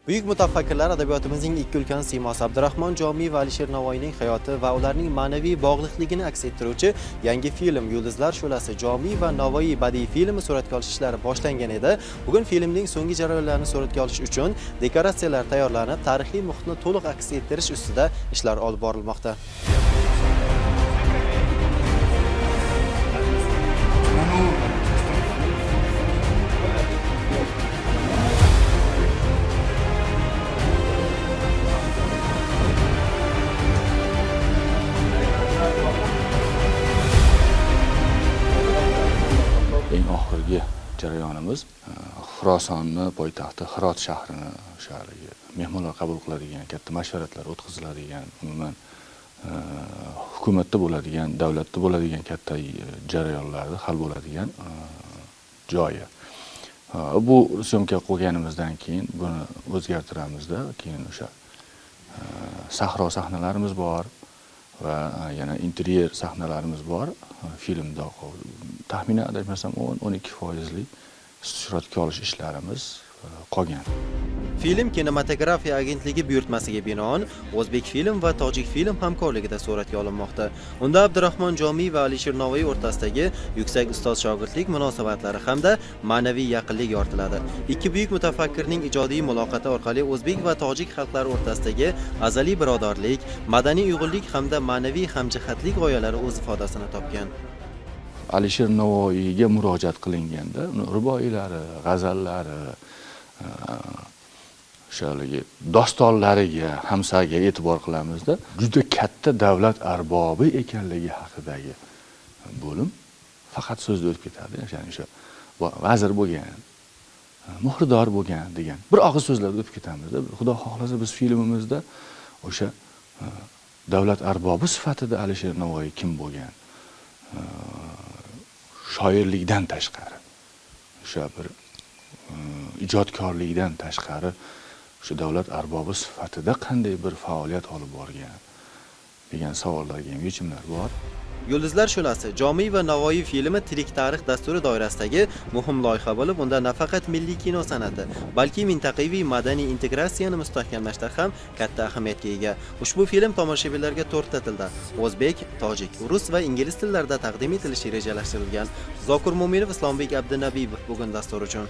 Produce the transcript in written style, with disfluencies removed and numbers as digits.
Buyuk mutafakkirlar adabiyotimizning ikki ulkan siymosi Abdurahmon Jomiy va Alisher Navoiyning hayoti va ularning ma'naviy bog'liqligini aks ettiruvchi yangi film Yulduzlar shu'lasi Jomiy va Navoiy badiiy filmi suratga olish ishlari boshlangan edi. Bugun filmning so'nggi jarayonlarini suratga olish uchun dekoratsiyalar tayyorlanib, tarixiy muhitni to'liq aks ettirish ustida ishlar olib borilmoqda. Eng oxirgi jarayonimiz Xurosonni poytaxti Hirot shahrini o'sha haligi mehmonlar qabul qiladigan, katta mashvaratlar o'tkaziladigan, umuman hukumatda bo'ladigan, davlatda bo'ladigan katta jarayonlarda hal bo'ladigan joyi. Bu syomka qo'yganimizdan keyin buni o'zgartiramizda, keyin o'sha sahro sahnalarimiz bor va yana interyer sahnalarimiz bor. Filmda taxminan adashmasam 10-12% suratga olish ishlarimiz qolgan. Film kinematografiya agentligi buyurtmasiga binoan O'zbekfilm va Tojikfilm hamkorligida suratga olinmoqda. Unda Abdurahmon Jomiy va Alisher Navoiy o'rtasidagi yuksak ustoz-shogirdlik munosabatlari hamda ma'naviy yaqinlik yoritiladi. Ikki buyuk mutafakkirning ijodiy muloqoti orqali o'zbek va tojik xalqlari o'rtasidagi azaliy birodarlik, madaniy uyg'unlik hamda ma'naviy hamjihatlik g'oyalari o'z ifodasini topgan. Alisher Navoiyga murojaat qilinganda uni ruboiylari, g'azallari, o'sha haligi dostonlariga, hamsaga e'tibor qilamizda, juda katta davlat arbobi ekanligi haqidagi bo'lim faqat so'zda o'tib ketadi. Ya'ni o'sha vazir bo'lgan, muhridor bo'lgan degan bir og'iz so'zlarda o'tib ketamizda. Xudo xohlasa biz filmimizda o'sha davlat arbobi sifatida Alisher Navoiy kim bo'lgan, shoirlikdan tashqari, o'sha bir ijodkorlikdan tashqari o'sha davlat arbobi sifatida qanday bir faoliyat olib borgan degan savollarga ham yechimlar bor. Yulduzlar shu'lasi Jomiy va Navoiy filmi tirik tarix dasturi doirasidagi muhim loyiha bo'lib, unda nafaqat milliy kino san'ati, balki mintaqaviy madaniy integratsiyani mustahkamlashda ham katta ahamiyatga ega. Ushbu film tomoshabinlarga to'rtta tilda: o'zbek, tojik, rus va ingliz tillarida taqdim etilishi rejalashtirilgan. Zokir Mo'minov, Islombek Abdunabiyov bugun dastur uchun.